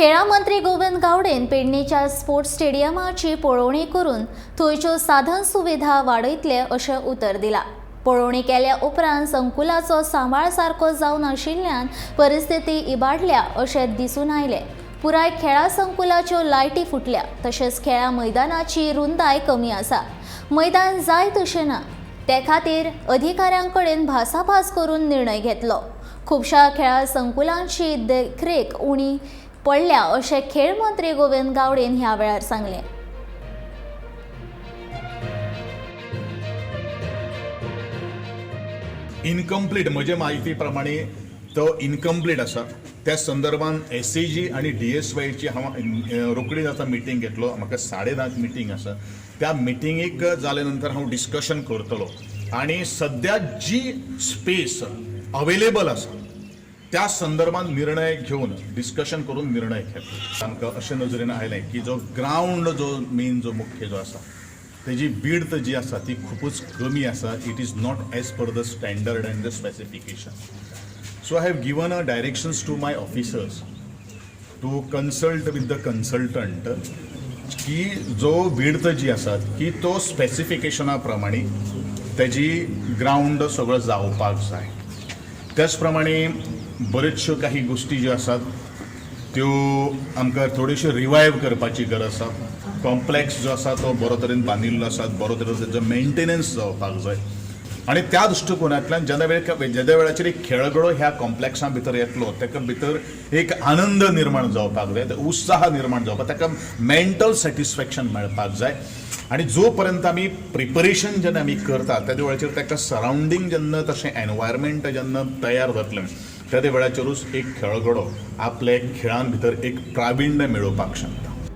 खेळां मंत्री गोविंद गावडेन पेडणेच्या स्पोर्ट्स स्टेडियमाची पळोवणी करून थंयच्यो साधन सुविधा वाडयतले अशें उतर दिलां. पळोवणी केल्या उपरांत संकुलाचो सांबाळ सारको जावनाशिल्ल्यान परिस्थिती इबाडल्या अशें दिसून आयलें. पुराय खेळां संकुलाच्यो लायटी फुटल्या, तशेंच खेळां मैदानाची रुंदाय कमी आसा. मैदान जाय तशें ना, ते खातीर अधिकाऱ्यां कडेन भासाभास करून निर्णय घेतलो. खुबश्या खेळां संकुलांची देखरेख उणी पडल्या अशें खेळ मंत्री गोविंद गावडेन ह्या वेळार सांगलें. इनकम्प्लीट, म्हजे म्हायती प्रमाणे तो इनकम्प्लीट आसा. त्या संदर्भान एसएजी आनी डीएसवायची हांव रोखडीच आतां मिटींग घेतलो. म्हाका 10:30 मिटींग आसा. त्या मिटिंगेक जाले नंतर हांव डिस्कशन करतलो आनी सद्या जी स्पेस अवेलेबल आसा त्या संदर्भान निर्णय घेवन, डिस्कशन करून निर्णय घेतलो. आमकां अशें नजरेन आयलें की जो ग्रावंड जो मेन जो मुख्य जो आसा तेजी विड्थ जी आसा ती खुबूच कमी आसा. It is not as per the standard and the specification. So I have given a directions to my officers to consult with the consultant की जो विड्थ जी आसा की तो स्पेसिफिकेशना प्रमाणे तेजी ग्रावंड सगळो जावपाक जाय. त्याच प्रमाणे बऱ्योचश्यो काही गोश्टी ज्यो आसात त्यो आमकां थोड्योश्यो रिवायव करपाची गरज आसा. कॉम्प्लेक्स जो आसा तो बरो तरेन बांदिल्लो आसा, बरो तरेन तेजो मेंटेनन्स जावपाक जाय आनी त्या दृश्टिकोनांतल्यान जेन्ना वेळ जेद्या वेळाचेर एक खेळगडो ह्या कॉम्प्लेक्सा भितर येतलो, ताका भितर एक आनंद निर्माण जावपाक जाय, उत्साह निर्माण जावपाक, ताका मेंटल सॅटिस्फॅक्शन मेळपाक जाय. आनी जो पर्यंत आमी प्रिपरेशन जेन्ना आमी करता त्या वेळाचेर ताका सरावंडींग जेन्ना तशें एनवायरमेंट जेन्ना तयार जातलें त्या वेळाचेरूच एक खेळगडो आपले खेळान भितर एक प्राविण्य मेळोवपाक शकता.